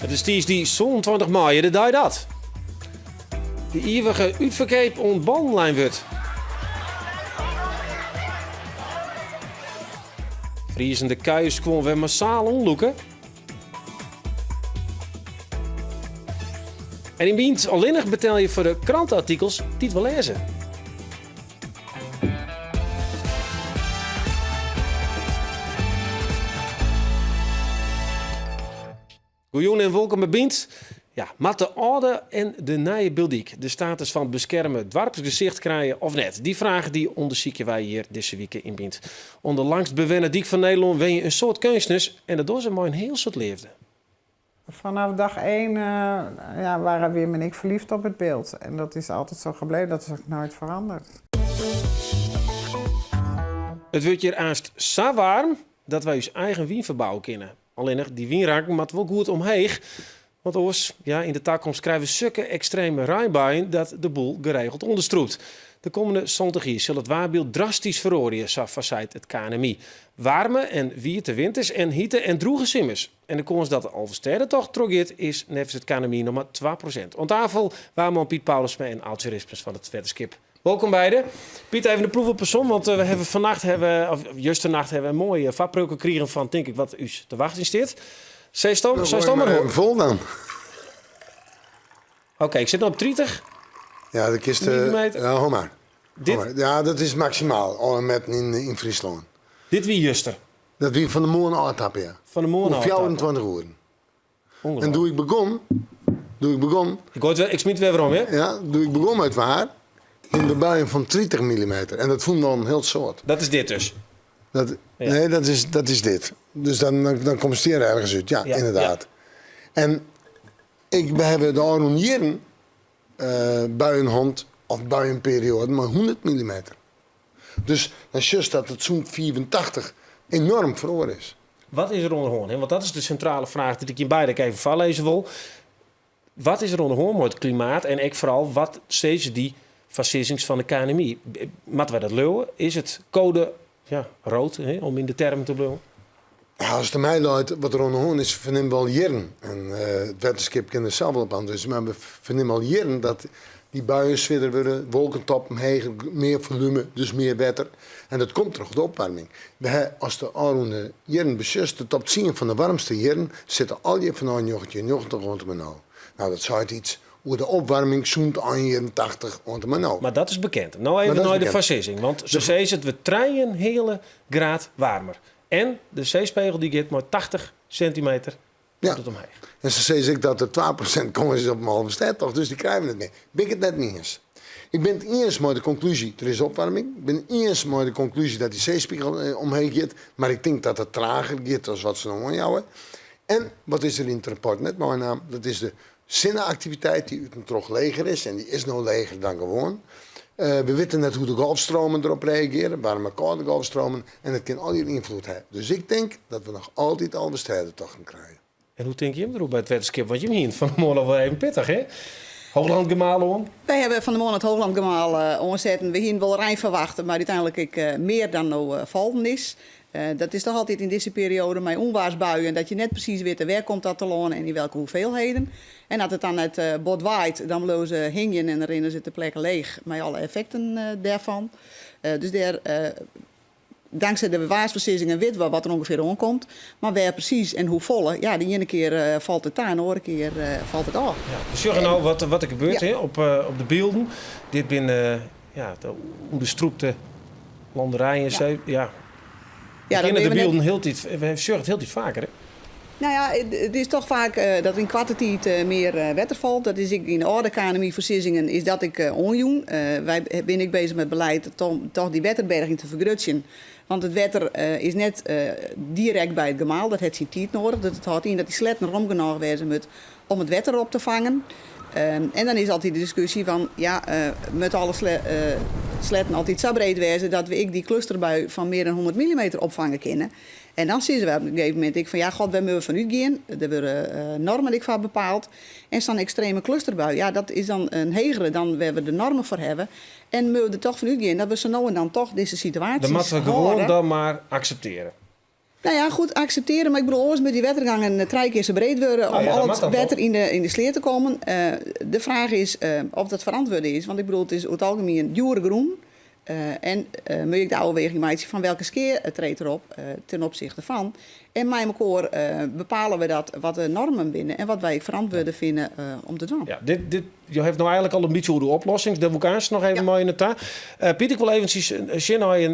It is tiisdei 27 maaie, de dei dat de ivige útferkeap oan bannen lein wurdt. Friezen de kuierskuon wer massaal oanlûke. En yn Bynt allinnich betelje foar de kranteartikels dy't we lêze. Goejûn en wolkom by Bynt. Ja, moat de âlde en de nije Biltdyk de status fan beskerme doarpsgesicht krije of net? Dy fraach dy ûndersykje wy hjir dizze wike yn Bynt. Oan de langst bewenne dyk fan Nederlân wenje in soad keunstners en dat dogge se mei in hiel soad leafde. Vanaf dag één ja, waren Wim en ik verliefd op het beeld. En dat is altijd zo gebleven, dat is ook nooit veranderd. It wurdt hjir aanst sa waarm dat wy ús eigen wyn ferbouwe kinne. Allinnich dy wynranken moatte wol goed omheech, want oars, ja, yn de takomst krije we sukke ekstreme reinbuien dat de boel geregeld ûnderstrûpt. De kommende 70 jier sil it waarbyld drastysk feroarje, sa foarseit it KNMI. Waarme en wiete winters en hite en drûge simmers. En de kâns dat de Alvestêdetocht trochgiet is neffens it KNMI noch mar 2%. Oan tafel waarman Piet Paulusma en Aaltsje Rispens fan it Wetterskip. Wolkom beide. Piet, even de proef op 'e som, want we hawwe fannacht, hawwe, of justernacht, hawwe we in moaie foarpriuwke krigen fan, tink ik, wat ús te wachtsjen stiet. Seist Dan goai mar even fol dan. Oké, ik sit no op 30. Ja, dat kinst... Millimeter. Ja, hou mar. Dit? Hou mar. Ja, dat is maksimaal, alle metten yn Fryslân. Dit wie juster? Dat wie fan de moarn ôftappe, ja. Fan de moarn Oer ôftappe. 24 oeren. En doe ik begûn, doe ik begûn. Ik gooi it wer, ik smyt it wer werom, hear. Ja, doe ik begûn mei it waar, hiene we buien fan 30 millimeter. En dat fûn al in hiel soad. Dat is dit dus? Dat, Ja. Nee, dat is dit. Dus dan, dan, dan komst hjir ergens út, ja, Ja, inderdaad. En ik, we hawwe de ôfrûne jierren buien hân, of buienperioaden mei 100 millimeter. Dus dan sjochst dat it sûnt 85 enoarm feroare is. Wat is der oan de hân? Want dat is de sintrale fraach dy't ik jim beide ek even foarlizze wol. Wat is der oan de hân mei it klimaat en ek foaral wat sizze dy foarsizzings fan de KNMI? Moatte wy dat leauwe? Is it code ja, rood, hè, om yn de termen te bliuwen? Ja, as it oan my leit wat der oan de hân is, fernimme we al jierren. En it wetterskip kin der sels wol op antwurdzje, mar we fernimme al jierren dat dy buien swierder wurde, wolkentoppen heger, mear folume, dus mear wetter. En dat komt troch de opwaarming. We ha, as de ôfrûne jierren besjochst, de top tsien fan de waarmste jierren sitte allegear fanôf 1990 oant en mei no. No, dat seit iets oer de opwaarming sûnt ein jierren tachtich oant en mei no. Mar dat is bekend. No even nei de foarsizzing, want se sizze it wurdt trijenheale graad waarmer. En de seespegel dy giet mei 80 sintimeter Ja. it omheech. En se sizze ek dat der 2% kâns is op in Alvestêdetocht, dus dy krije we net mear. Bin ik it net mei iens. Ik bin it iens mei de konklúzje, der is opwaarming. Ik bin iens mei de konklúzje dat dy seespegel eh, omheech giet, mar ik tink dat it trager giet as wat se no oanjouwe. En wat is der yn it rapport net meinaam, dat is de Sinne-aktiviteit dy't út en troch leger is, en dy is no leger dan gewoan. We witte net hoe't de golfstromen derop reagearje, waarme kâlde golfstromen, en dat kin allegear ynfloed ha. Dus ik tink dat we noch altyd Alvestêdetochten krije. En hoe tinke jim deroer by it wetterskip? Want jim hiene fan 'e moarn al wol even pittich, hè? Hooglandgemaal oan? Wy hawwe fan 'e moarn it Hooglandgemaal oansetten. We hiene wol rein ferwachte, mar úteinlik ek mear dan no fallen is. Dat is toch altyd yn dizze perioade mei ûnwaarsbuien dat je net presys witte wêr komt dat telâne en yn welke hoeveelheden. En as it dan net bot waait, dan bliuwe se hingjen en dan rinne se te plekke leech mei alle effekten dêrfan. Dus dêr, dankzij de waarsfoarsizzingen witte we wat der ûngefear oankomt. Mar wêr presys en hoefolle, ja, de iene kear falt it ta en de oare kear falt it ôf. Ja, we sjogge no wat der gebeurt hè, op de bylden. Dit binne ja, de ûnderstrûpte landerijen. Ja. Ja. Ja, We kinne de bylden hieltyd, we sjogge it hieltyd faker, hè? Nou ja, it is toch faak dat yn koarte tiid mear wetter falt. Dat is ek yn de âlde KNMI-foarsizzingen is dat ek oanjûn. Wy binne ek bezich mei beleid om toch dy wetterberging te fergrutsjen. Want it wetter is net direkt by it gemaal, dat hat syn tiid noadich. Dat it hâldt yn dat dy sletten rom genôch wêze moat om it wetter op te fangen. En dan is altyd de diskusje fan, ja, moatte alle sletten altyd sa breed wêze dat we ek dy klusterbui fan mear dan 100 millimeter opfange kinne? En dan sizze wy op in gegeven momint ek fan, ja, god, wêr moatte we fan útgean? Der wurde normen ek foar bepaald. En sa'n ekstreme klusterbui, ja, dat is dan in hegere dan wêr we de normen foar hawwe. En moatte we der toch fan útgean dat we sa no en dan toch dizze situaasjes Dat moatte we gewoan hâlde. dan mar akseptearje. Nou ja, goed, akseptearje, mar ik bedoel, oars moat dy wettergangen trije kear sa breed wurde Nou om ja, dat al moat it dan wetter toch? yn de sleat te kommen. De fraach is oft dat ferantwurde is, want ik bedoel, it is oer it algemien djoere grûn. En moat je ek de ôfweging meitsje fan welke skea treedt der op ten opzichte fan. En mei mekoar bepale we dat wat de normen binne en wat wy ek ferantwurde fine om te dwaan. Ja, dit, dit, jo hawwe no eigenlik al in bytsje oer de oplossings. Dêr woe ik aanst noch even mei nei ta. Piet, ik wol eventsjes sjen nei in,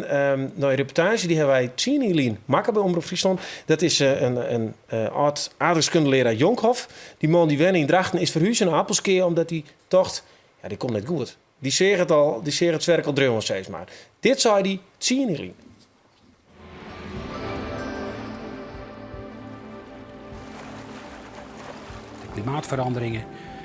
nei in reportaazje. Dy hawwe wy 10 jier lyn makke by Omrop Fryslân. Dat is in âld aardrykskundeleraar Jonkhoff. Dy man dy wenne yn Drachten is ferhuze nei Appelskea omdat hy tocht, ja, dit komt net goed. Dy seach it al, dy seach it swerk al driuwen, sis mar. Dit sei dy 10 jier lyn. De klimaatveranderingen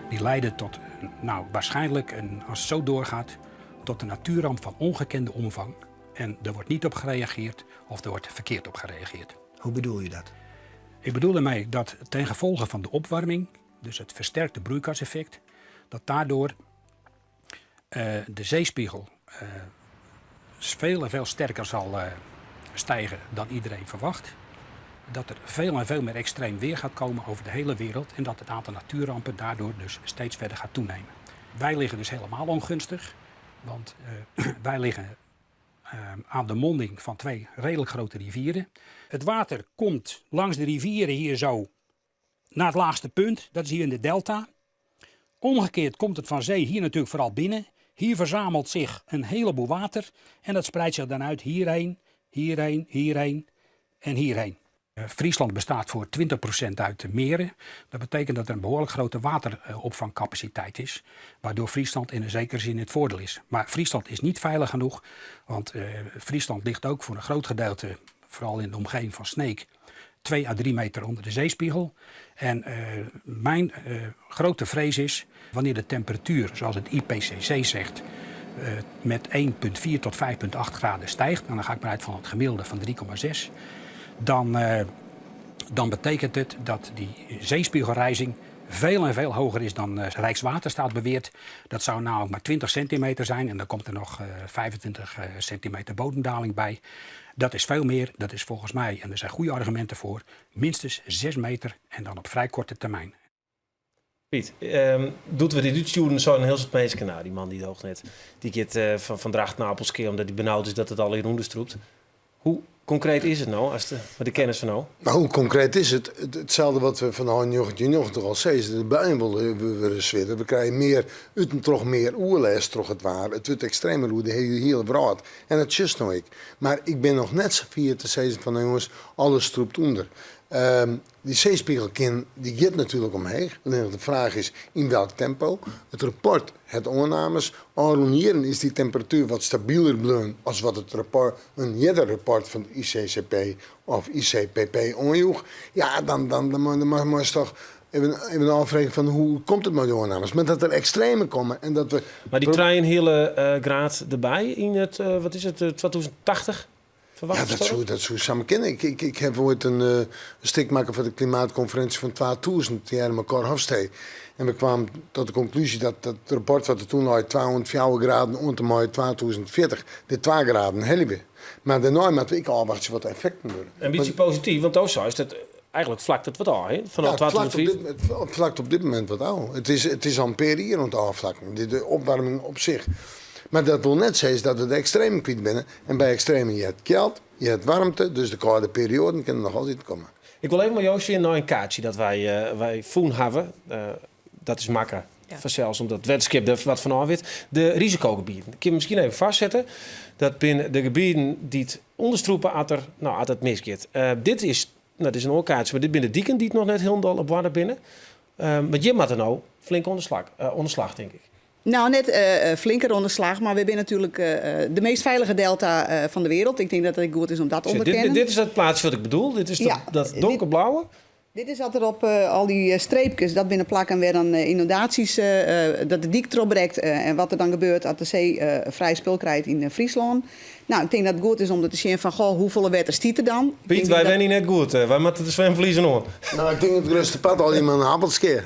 die leiden tot, nou, waarschijnlijk, een, als het zo doorgaat, tot een natuurramp van ongekende omvang. En er wordt niet op gereageerd of er wordt verkeerd op gereageerd. Hoe bedoel je dat? Ik bedoel ermee dat ten gevolge van de opwarming, dus het versterkte broeikaseffect, dat daardoor de zeespiegel veel en veel sterker zal stijgen dan iedereen verwacht. Dat er veel en veel meer extreem weer gaat komen over de hele wereld en dat het aantal natuurrampen daardoor dus steeds verder gaat toenemen. Wij liggen dus helemaal ongunstig, want wij liggen aan de monding van twee redelijk grote rivieren. Het water komt langs de rivieren hier zo naar het laagste punt, dat is hier in de delta. Omgekeerd komt het van zee hier natuurlijk vooral binnen. Hier verzamelt zich een heleboel water en dat spreidt zich dan uit hierheen, hierheen, hierheen en hierheen. Friesland bestaat voor 20% uit de meren. Dat betekent dat er een behoorlijk grote wateropvangcapaciteit is, waardoor Friesland in een zekere zin het voordeel is. Maar Friesland is niet veilig genoeg, want Friesland ligt ook voor een groot gedeelte, vooral in de omgeving van Sneek, 2 à 3 meter onder de zeespiegel. En mijn grote vrees is, wanneer de temperatuur, zoals het IPCC zegt, met 1,4 tot 5,8 graden stijgt, en dan ga ik maar uit van het gemiddelde van 3,6, dan betekent het dat die zeespiegelrijzing veel en veel hoger is dan Rijkswaterstaat beweert. Dat zou namelijk maar 20 centimeter zijn en dan komt er nog 25 centimeter bodemdaling bij. Dat is veel meer, dat is volgens mij, en er zijn goede argumenten voor, minstens 6 meter en dan op vrij korte termijn. Piet, doe't we dit útstjoerden, sei in hiel soad minsken, nou, dy man dy doocht net, dy giet fan Drachten nei Appelskea omdat hy benaud is dat it allegear ûnderstrûpt. Hoe konkreet is it no, as de, mei de kennis fan no? Nou, hoe konkreet is it? Itselde wat we fan 1990 al sizze, de buien wurde swierder, we krije mear út en troch mear oerlêst troch it waar, it wurdt ekstremer oer de hiele wrâld en dat sjochst no ek. Mar ik bin noch net safier te sizzen fan no jonges, alles strûpt ûnder. Dy seespiegel kin, dy giet natuerlik omheech, allinnich de fraach is yn welk tempo. It rapport hat oannames. Ofrûne jierren is dy temperatuer wat stabiler bleaun as wat it rapport, in earder rapport fan it ICCP of ICPP oanjoech. Ja, dan, dan, dan, dan moatst toch even, even ôffreegje fan hoe komt it mei de oannames. Mar dat der ekstremen komme en dat we... Mar dy trijenheale graad derby yn it, wat is it, 2080? Ja, dat soe samar kinne. Ik haw oait in stik makke foar de klimaatkonferinsje fan 2000, tegearre mei Cor Hofstee. En we kwamen tot de konklúzje dat dat rapport wat der toen lei, 2,4 graden oant en mei 2040, de 2 graden helje we. Mar dêrnei moatte we ek ôfwachtsje wat de effekten wurde. In bytsje posityf, want do seist dat eigenlik flakt it wat ôf, hè? Fanôf Ja, it flakt op 2005. dit, it flakt op dit momint wat ôf. It is al in pear jier oan it ôfflakken, de opwaarming op sich. Mar dat wol net sizze dat we de ekstremen kwyt binne. En by ekstremen heart kjeld, heart waarmte, dus de kâlde perioaden kinne noch altyd komme. Ik wol even mei jo sjen nei in kaartsje dat wy fûn hawwe. Dat is makke fansels omdat it wetterskip der wat fan ôf wit. De risikogebieten. Kinne we miskien even foarsette. Dat binne de gebieten dy't ûnderstrûpe as der, no, as it misgiet. Dit is, no, dit is in oar kaartsje, mar dit binne de diken dy't noch net hielendal op oarder binne. Mar hjir moatte no flink oan de slach, oan de slach, tink ik. Nou, net flinker oan de slach, mar wy binne natuerlik de meast feilige delta fan de wereld. Ik tink dat it goed is om dat te Sjoch, ûnderkennen. dit is dat plaatsje wat ik bedoel. Dit is dat donkerblauwe. Dit is dat der op al dy streepkes, dat binne plakken wêr dan ynundaasjes, dat de dyk trochbrekt en wat der dan gebeurt as de see frij spul krijt yn Fryslân. Nou, ik tink dat it goed is om der te sjen fan, goh, hoefolle wetter stiet der dan? Ik Piet, tink wy dat wenje net goed. Wy moatte de swimfliezen oan. Nou, ik tink it grutste part al iemand in Appelskea.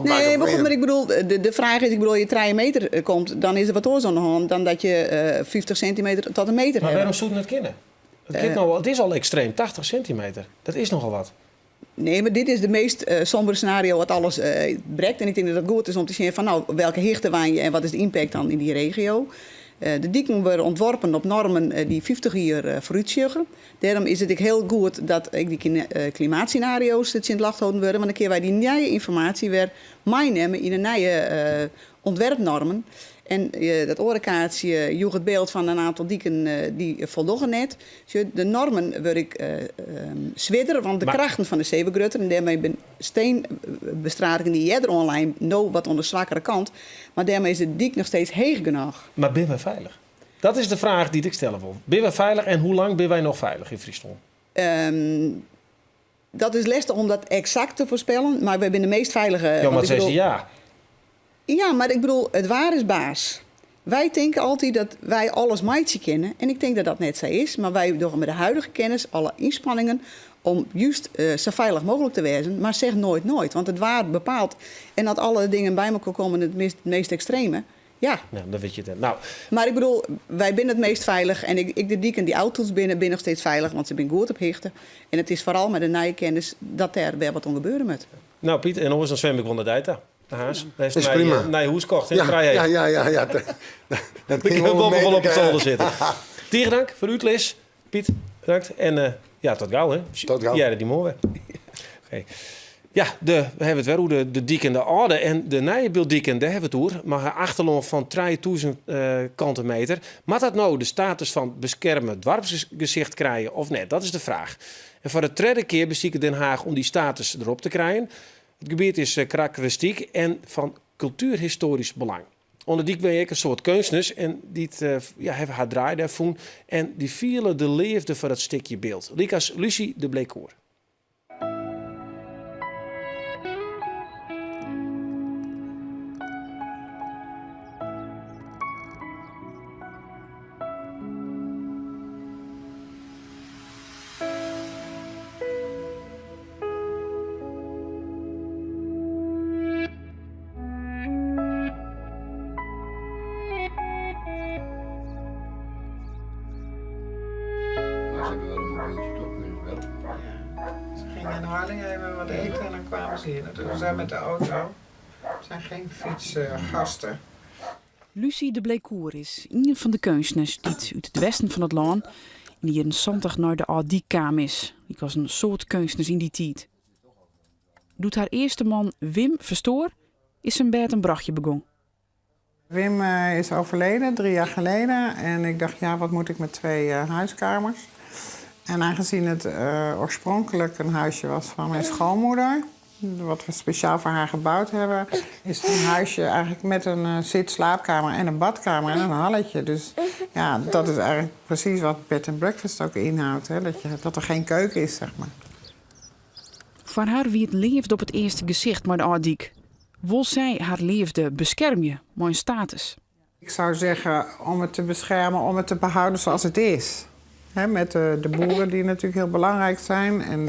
Nee, maar goed, maar ik bedoel, de vraag is, ik bedoel, je 3 meter komt, dan is der wat oars oan de hân dan dat je 50 centimeter tot in meter Mar hawwe. wêrom soe it net kinne? It giet no, it is al ekstreem, 80 sintimeter. Dat is nochal wat. Nee, mar dit is de meast sombere scenario wat alles brekt. En ik tink dat it goed is om te sjen fan no, welke hichte wenje en wat is de impact dan yn dy regio. De diken wurde ûntworpen op normen dy't 50 jier foarút sjogge. Dêrom is it ek hiel goed dat ek dy klimaatscenario's tsjin it ljocht holden wurde, want dan kinne wy dy nije ynformaasje wer meinimme yn de nije ûntwerpnormen. En dat oare kaartsje joech it byld fan in oantal diken dy't foldogge net. Sjoch, de normen wurde ek swierder, want de krachten fan de see wurde grutter en dêrmei binne steenbestratingen dy't earder oanlein no wat oan de swakkere kant, mar dêrmei is de dyk noch steeds heech genôch. Mar binne wy feilich? Dat is de fraach dy't ik stelle wol. Binne wy feilich en hoe lang binne wy noch feilich yn Fryslân? Dat is lestich om dat eksakt te foarspellen, mar wy binne de meast feilige. Jo moatte sizze ja. Ja, mar ik bedoel, it waar is baas. Wy tinke altyd dat wy alles meitsje kinne en ik tink dat dat net sa is, mar wy dogge mei de huidige kennis alle ynspanningen om just sa feilich mooglik te wêzen, mar zeg nooit nooit, want it waar bepaalt en as alle dingen by mekoar komme, it meast ekstreme, Ja. Nou, dan wit je het net. Nou. Mar ik bedoel, wy binne it meast feilich en ek de diken dy't ôftoetst binne, binne noch steeds feilich, want se binne goed op hichte. En it is foaral mei de nije kennis dat dêr wer wat oan gebeure moat. Nou Piet, en oars dan swim ik wol nei dy ta. De Harns. Dêr is prima. Nij hûs kocht, hè? Ja, Frijheid. ja, ja, ja, ja. Dat kin wol wol op it solder sitte. Tige dank foar de útlis, Piet. Bedankt. En uh, ja, tot gau, hè. Tot gau. Ja, dy moarn wer. Oké. Ja, de, we hawwe it wer oer de, de diken, de âlde en de nije Biltdiken, dêr hawwe we it oer. Mei har achterlân fan 3000 uh, kante meter. Moat dat no de status fan beskerme doarpsgesicht krije of net? Dat is de fraach. En foar de tredde kear besiket Den Haag om dy status derop te krijen. It gebiet is eh, karakteristyk en fan kultuerhistoarysk belang. Oan de dyk wenje ek in soad keunstners en dy't eh, ja, hawwe har draai dêr fûn en dy fiele de leafde foar dat stikje Bilt. Lykas Lucie de Blécourt. Maar ze hebben wel een mobieltje toch? Kunnen ze bellen? Ze gingen in Harlingen even wat eten en dan kwamen ze hier naartoe. We zijn met de auto. Het zijn geen fietsgasten. Lucie de Blécourt is ien fan de keunstners dy't út it westen fan it lân yn de jierren 70 nei de Ald Dyk kaam is, lykas in soad keunstners yn dy tiid. Doe't har earste man Wim ferstoar, is se in bêd en brochje begûn. Wim eh, is overleden 3 jaar geleden. En ik dacht, ja, wat moet ik met twee uh, huiskamers? En aangezien het uh, oorspronkelijk een huisje was van mijn schoonmoeder, wat we speciaal voor haar gebouwd hebben, is het een huisje eigenlijk met een uh, zit-slaapkamer en een badkamer en een halletje. Dus ja, dat is eigenlijk precies wat bed and breakfast ook inhoudt. Hè? Dat er geen keuken is, zeg maar. Foar har wie it leafde op it earste gesicht mei de âld dyk. Wol sy har leafde beskermje mei in status? Ik zou zeggen om het te beschermen, om het te behouden zoals het is. Hè, met de boeren die natuurlijk heel belangrijk zijn. En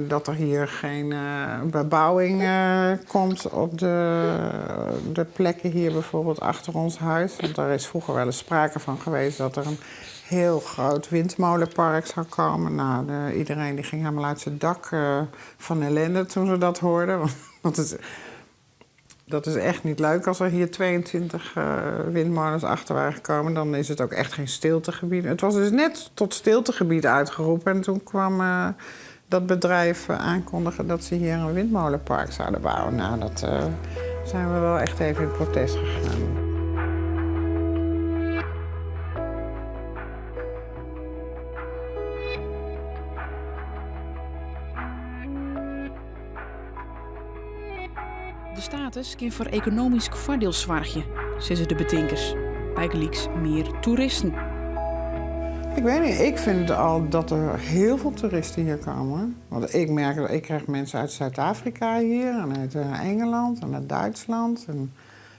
dat er hier geen bebouwing komt op de plekken hier bijvoorbeeld achter ons huis. Want daar is vroeger wel eens sprake van geweest dat er een heel groot windmolenpark zou komen. Nou, iedereen die ging helemaal uit zijn dak van ellende toen ze dat hoorden. Want dat is echt niet leuk als er hier 22 windmolens achter waren gekomen. Dan is het ook echt geen stiltegebied. Het was dus net tot stiltegebied uitgeroepen. En toen kwam dat bedrijf aankondigen dat ze hier een windmolenpark zouden bouwen. Nou, dat zijn we wel echt even in protest gegaan. De status kin foar ekonomysk foardiel soargje, sizze de betinkers. Bygelyks mear toeristen. Ik weet niet, ik vind al dat er heel veel toeristen hier komen. Want ik merk dat ik krijg mensen uit Zuid-Afrika hier en uit Engeland en uit Duitsland. En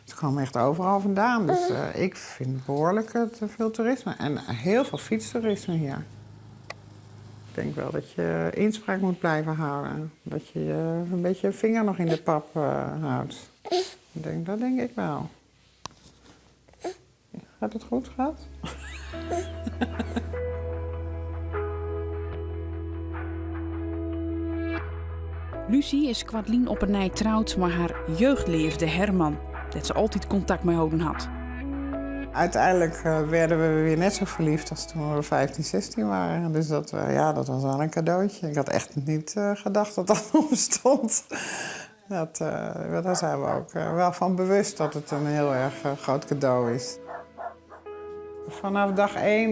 ze komen echt overal vandaan. Dus ik vind behoorlijk te veel toerisme. En heel veel fietstoerisme hier. Ik denk wel dat je inspraak moet blijven houden. Dat je een beetje je vinger nog in de pap houdt. Dat denk ik wel. Gaat het goed, schat? Lucy is koartlyn op 'e nij troud mei har jeugdleafde Herman, dêr't se altyd kontakt mei holden hat. Uiteindelijk werden we weer net zo verliefd als toen we 15, 16 waren. Dus dat, ja, dat was wel een cadeautje. Ik had echt niet gedacht dat dat nog bestond. Dat, daar zijn we ook wel van bewust dat het een heel erg groot cadeau is. Vanaf dag één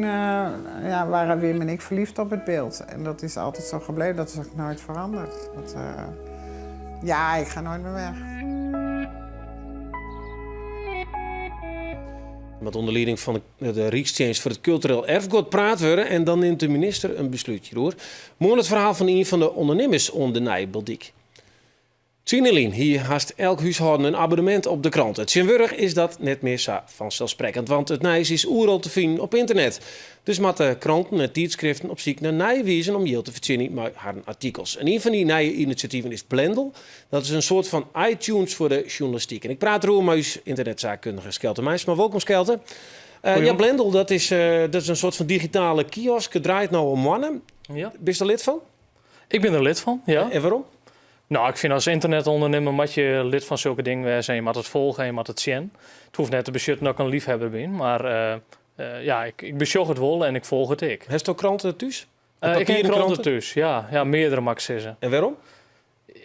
ja, waren Wim en ik verliefd op het Bildt. En dat is altijd zo gebleven, dat is ook nooit veranderd. Dat, ja, ik ga nooit meer weg. Moat ûnder lieding fan de Rykstsjinst foar it Kultureel Erfguod praat wurde en dan nimt de minister in beslút hjiroer. Moarn it ferhaal fan ien fan de ûndernimmers oan de Nije Biltdyk. Tsien jier lyn hie hast elk húshâlden in abonnemint op de krante. Tsjintwurdich is dat net mear sa fanselssprekkend, want it nijs is oeral te finen op ynternet. Dus moatte kranten en tydskriften op syk nei nije wizen om jild te fertsjinjen mei harren artikels. En ien fan dy nije inisjativen is Blendle. Dat is in soart fan iTunes foar de sjoernalistyk. En ik praat deroer mei ús ynternetsaakkundige Skelte Meinsma. Wolkom Skelte. Ja, Blendle, dat is in soart fan digitale kiosk. It draait no al moanne. Ja. Bist der lid fan? Ik bin der lid fan, ja. En wêrom? No, ik fyn as ynternetûndernimmer moat je lid fan sokke dingen wêze en je moatte it folgje en je moatte it sjen. It hoecht net te betsjutten dat ik in leafhawwer bin, mar ja, ik besjoch it wol en ik folgje it ek. Hasto kranten thús? Ik ha kranten thús, ja. Ja, meardere moat ik sizze. En wêrom?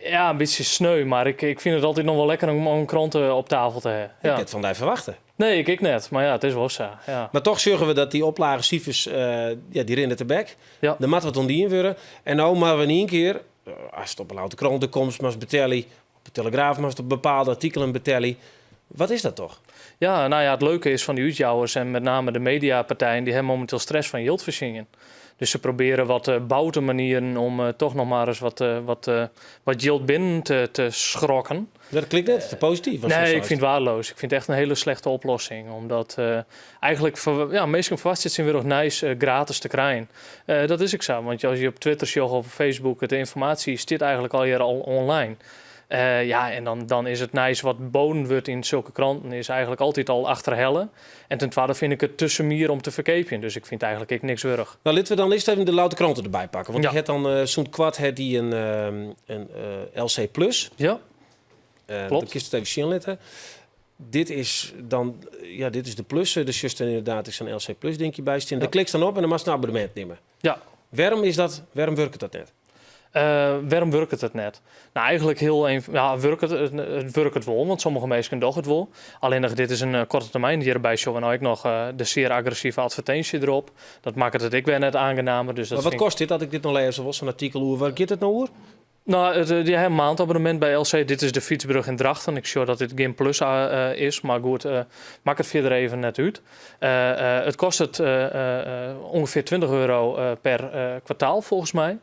Ja, in bytsje sneu, mar ik fyn it altyd noch wol lekker om in krante op tafel te hawwen. Ik net fan dy ferwachte. Nee, ik ek net, mar ja, it is wol sa. Ja. Mar toch sjogge we dat dy oplagesifers, ja, dy rinne tebek. Ja. Der moat wat oan dien wurde. En no moatte we yn ien kear, ast op 'e Ljouwerter Krante komst, moatst betelje. Op de Telegraaf moatst op bepaalde artikelen betelje. Wat is dat toch? Ja, nou ja, it leuke is fan dy útjouwers en met name de mediapartijen, dy hawwe mominteel stress fan jild fertsjinjen. Dus se probearje wat boute manieren om toch noch mar ris wat jild binnen te schrokken. Dat klinkt net te posityf. Nee, ik fyn it waardeloas. Ik fyn it echt in hiele slechte oplossing. Omdat eigentlik ja, minsken ferwachtsje tsjintwurdich nijs gratis te krijen. Dat is ek sa, want as je op Twitter sjogge of op Facebook, de ynformaasje stiet eigentlik allegear al online. Ja, en dan is it nijs wat boden wurdt yn sokke kranten is eigentlik altyd al achterhelle. En ten twadde fyn ik it te summier om te ferkeapjen, dus ik fyn it eigentlik ek niks wurdich. No, litte we dan earst even de Ljouwerter Krante derby pakke. Want dy hat dan sûnt koart hat dy in LC Plus. Ja, klopt. Dan kinst it even sjen litte. Dit is dan, ja, dit is de plus. Der sjochst ynderdaad is sa'n LC Plus dinkje by stean. Dêr klikst dan op en dan moatst in abonnemint nimme. Ja. Wêrom is dat, wêrom wurket dat net? Wêrom wurket it net? No, eigentlik hiel ja, wurket it, it wurket wol, want sommige minsken dogge it wol. Allinnich dit is in korte termyn. Hjirby sjogge we no ek noch de sear agressive advertinsje derop. Dat makket it ek wer net oangenamer. Dus dat Mar wat fyn ik kostet dit, as ik dit no lêze wol, sa'n artikel oer, wêr giet it no oer? No, je ha in maandabonnemint by LC. Dit is de fytsbrug yn Drachten. Ik sjoch dat dit gjin plus is, mar goed, makket fierder even net út. It kostet ûngefear 20 euro per kwartaal folgens my.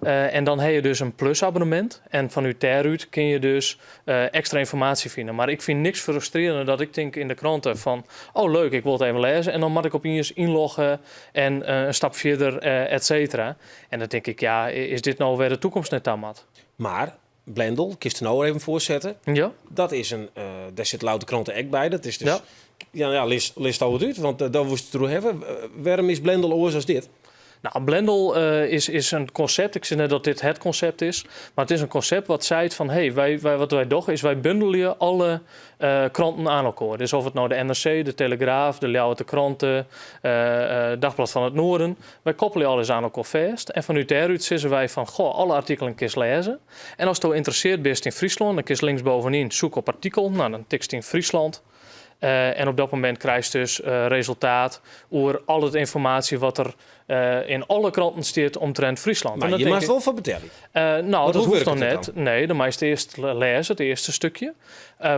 En dan ha je dus in plusabonnemint. En fanút dêrút kin je dus ekstra ynformaasje fine. Mar ik fyn niks frustrearjender dat ik tink yn de krante fan, oh leuk, ik wol it even lêze. En dan moat ik opiens ynlogge en in stap fierder, et cetera. En dan tink ik, ja, is dit no wêr de toekomst nei ta moat? Mar Blendle, kinst der no even foarsette. Ja. Dat is in, dêr sit Ljouwerter Krante ek by. Dat is dus, Ja. ja, ja, lis al wat út, want dêr woest it deroer hawwe. Wêrom is Blendle oars as dit? No, Blendle is in konsept. Ik sis net dat dit it konsept is, mar it is in konsept wat seit fan, hey, wat wy dogge is wy bundelje alle kranten oan elkoar. Dus of it no de NRC, de Telegraaf, de Ljouwerter Krante, Dagblad van het Noorden, wy koppelje alles oan elkoar fêst en fanút dêrút sizze wy fan, goh, alle artikelen kinst lêze. En asto ynteressearre bist yn Fryslân, dan kinst linksbovenyn zoek op artikel, no, dan tikst yn Friesland. En op dat momint krijst dus resultaat oer al it ynformaasje wat der yn alle kranten stiet omtrint Fryslân. Mar En dan je tink moatst ik wol foar betelje. No, Want dat hoe hoecht wurket noch it net. dan? Nee, dan meist earst lêze, it earste stikje.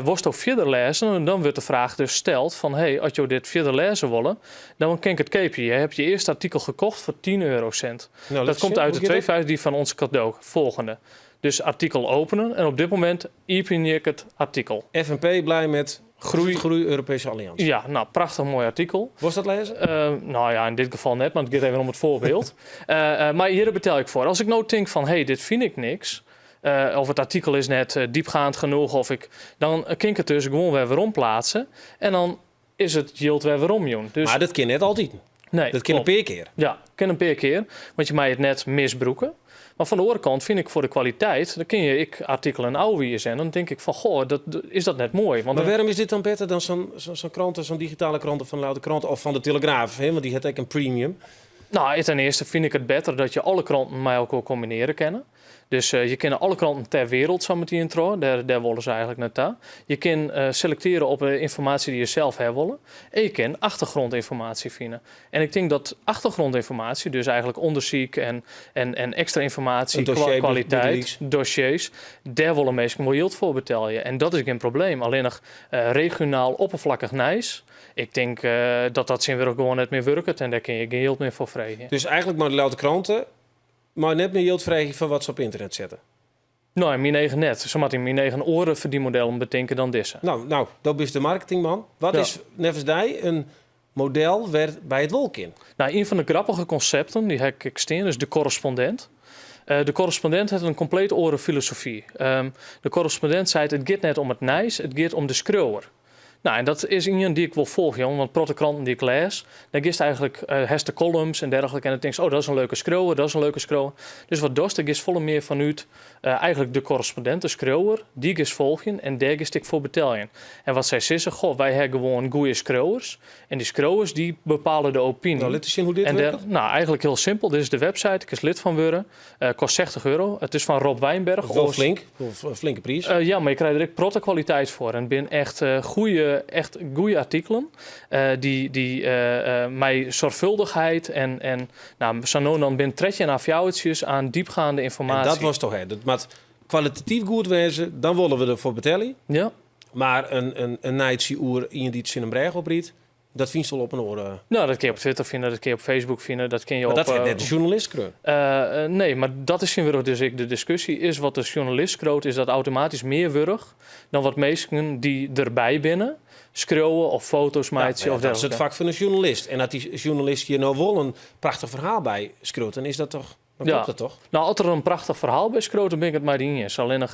Wolsto fierder lêze, dan wurdt de fraach dus steld fan, hey, as jo dit fierder lêze wolle, dan kin ik it keapje. Je hebt je eerste artikel gekocht voor 10 eurocent. No, Dat lit komt sjen, uit hoe de giet dat? 2,50 die van ons cadeau. Volgende. Dus artikel openen en op dit moment iepenje ik it artikel. FNP blij met Groei. groei Europese Alliantie. Ja, no, prachtich moai artikel. Wolst dat lêze? No ja, yn dit gefal net, mar it giet even om it foarbyld. Mar hjir betelje ik foar. As ik no tink fan, hey, dit fyn ik niks, of it artikel is net diepgaand genoch, of ik, dan kin ik it dus gewoan wer werom pleatse en dan is it jild wer weromjûn. Dus Mar dat kin net altyd. Nee, Dat kin in klopt. pear kear. Ja, kin in pear kear, want je meie it net misbrûke. Mar fan de oare kant fyn ik foar de kwaliteit, dan kinne je ek artikelen ôfwize en dan tink ik fan goh, dat, is dat net moai? Want Mar wêrom is dit dan better dan sa'n krante, sa'n digitale krante fan de Ljouwerter Krante of fan de Telegraaf, hè? Want dy hat ek in premium. Nou, ten earste fyn ik it better dat je alle kranten mei elkoar kombinearje kinne. Dus je kinne alle kranten ter wereld sa metien troch, dêr wolle se eigenlik nei ta. Je kin selektearje op de ynformaasje dy't je sels ha wolle. En je kin achtergrondynformaasje fine. En ik tink dat achtergrondynformaasje, dus eigenlik ûndersyk en ekstra ynformaasje In kwa dossier kwaliteit, bygelyks. dossiers, dêr wolle minsken wol jild foar betelje. En dat is gjin probleem. Allinnich regionaal opperflakkich nijs, ik tink dat dat tsjintwurdich gewoan net mear wurket en dêr kinne je gjin jild mear foar freegje. Dus eigenlik mei de Ljouwerter Krante mei net mear jild freegje foar wat se op ynternet sette? No, yn myn eagen net. Se moatte yn myn eagen oare ferdienmodellen betinke dan dizze. No, no, do bist de marketingman. Wat Ja. is neffens dy in model wêrby it wol kin? No, ien fan de grappige konsepten, dy ha ik ek stean, is de korrespondint. De korrespondint hat in kompleet oare filosofy. De korrespondint seit, it giet net om it nijs, it giet om de skriuwer. No, en dat is ien dy't ik wol folgje, want protte kranten dy't ik lês, dêr giest eigenlik, hast de columns en dergelike en dan tinkst, oh, dat is in leuke skriuwer, dat is in leuke skriuwer. Dus wat dochst, dêr giest folle mear fanút eigenlik de korrespondint, de skriuwer, dy giest folgjen en dêr giest ek foar beteljen. En wat sy sizze, goh, wy ha gewoan goede skriuwers en dy skriuwers dy bepale de opiny. No, lit ris sjen hoe't dit En dêr, wurket. no, eigenlik hiel simpel, dit is de website, kinst lid fan wurde. Kost 60 euro. It is fan Rob Wijnberg. Dat is wol flink, wol in flinke priis. Ja, mar je krije der ek protte kwaliteit foar. En it binne echt goede, echt goede artikelen. Dy, dy mei soarchfuldichheid en no, sa no en dan binne 13 A-fjouwertsjes oan diepgaande En ynformaasje. dat wolst toch ha. Dat moat kwalitatyf goed wêze, dan wolle we derfoar betelje. Ja. Mar in nijtsje oer ien dy't tsjin in brêge opriidt, Dat fynst wol op in oare. No, dat kin je op Twitter fine, dat kin je op Facebook fine, dat kin je Mar op. dat hat net de sjoernalist skreaun. Nee, mar dat is tsjintwurdich dus ek de diskusje. Is wat de sjoernalist skriuwt, is dat automatysk mear wurdich dan wat minsken dy't derby binne skriuwe of foto's Ja, mar meitsje ja, of dat is it dergelike. fak fan in sjoernalist. En as dy sjoernalist hjir no wol in prachtich ferhaal by skriuwt, dan is dat toch Dan Ja. klopt dat toch? No, as der in prachtich ferhaal by skriuwt, dan bin ik it mei dy iens. Allinnich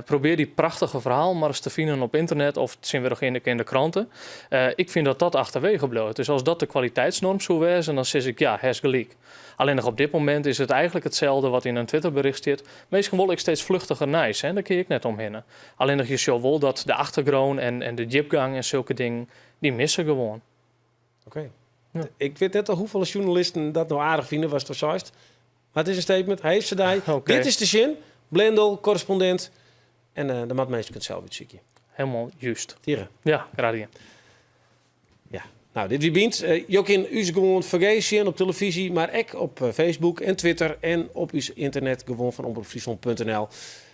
probearje dy prachtige ferhalen mar ris te finen op ynternet of tsjintwurdich yn de krante. Ik fyn dat dat achterwege bliuwt. Dus as dat de kwaliteitsnorm soe wêze, dan sis ik ja, hast gelyk. Allinnich op dit momint is it eigenlik itselde wat yn in Twitterbericht stiet. Minsken wolle ek steeds fluchtiger nijs, hè? Dêr kin je ek net omhinne. Allinnich je sjogge wol dat de achtergrûn en de djipgang en sulke dingen, dy misse gewoan. Oké. Ja. Ik wit net hoefolle sjoernalisten dat no aardich fine, watsto seist. Mar it is in statement. Hy is dy. Oké. Dit is te sjen. Blendle, korrespondint. En dan moat minsken it sels útsykje. Hielendal just. Tige. Ja, graach dien. Ja. No, dit wie Bynt. Jo kinne ús gewoan fergees sjen op telefyzje, mar ek op Facebook en Twitter en op ús ynternet gewoan fan omropfryslan.nl.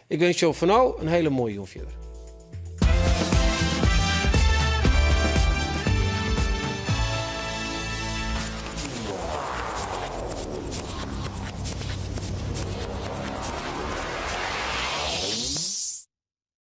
Ik winskje jo foar no in hiele moaie jûn fierder.